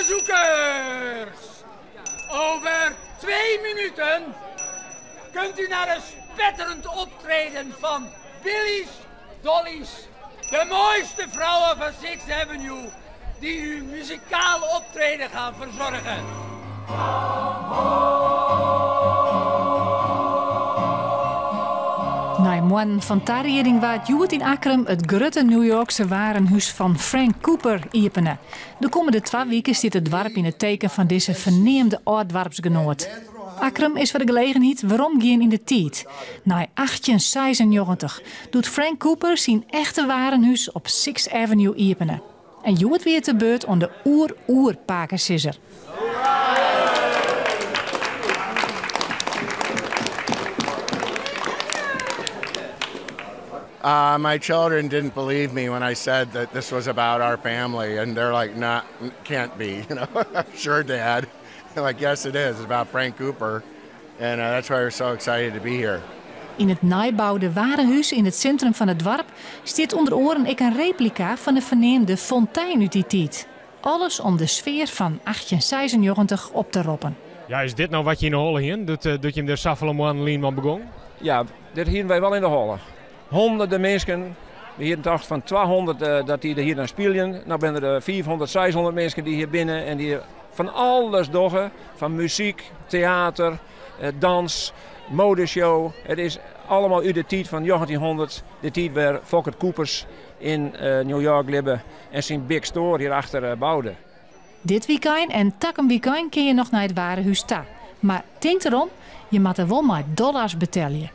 Bezoekers, over twee minuten kunt u naar een spetterend optreden van Billy's Dollies, de mooiste vrouwen van Sixth Avenue, die u muzikaal optreden gaan verzorgen. Nei moannen fan tarieding waard hjoed yn Akkrum it grutte New Yorkse warenhús fan Frank Cooper iepene. De kommende twa wiken stiet it doarp yn it teken fan dizze ferneamde âld-doarpsgenoat. Akkrum is foar de gelegenheid weromgien yn de tiid, nei 1896, doe't Frank Cooper syn echte warenhús op Sixth Avenue iepene. En hjoed wie it de beurt oan de oer-oer-pakesizzer. My children didn't believe me when I said that this was about our family and they're like, nah, can't be. You know, sure, Dad. Like, yes, it is. It's about Frank Cooper. And uh, that's why we're so excited to be here. Yn it neiboude warenhús yn it sintrum fan it doarp stiet ûnder oaren ek in replika fan de ferneamde fontein út dy tiid. Alles om de sfear fan 1896 op te roppen. Ja, is dit no wat je yn 'e holle hienen doe't doe't jim der safolle moannen lyn mei begûn? Ja, dit hienen wy wol yn de holle. Honderden minsken, we hienen tocht fan 200 dat dy der hier dan spyljen. No binne der 500, 600 minsken dy't hjir binne en dy't fan alles dogge. Fan muzyk, teater, dans, modeshow. It is allemal út de tiid fan 1900, de tiid wêr Fokkert Coopers yn New York libbe en syn big store hierachter boude. Dit wykein en takom wykein kin je noch nei it Warehús ta. Mar tink derom, je moatte wol mei dollars betelje.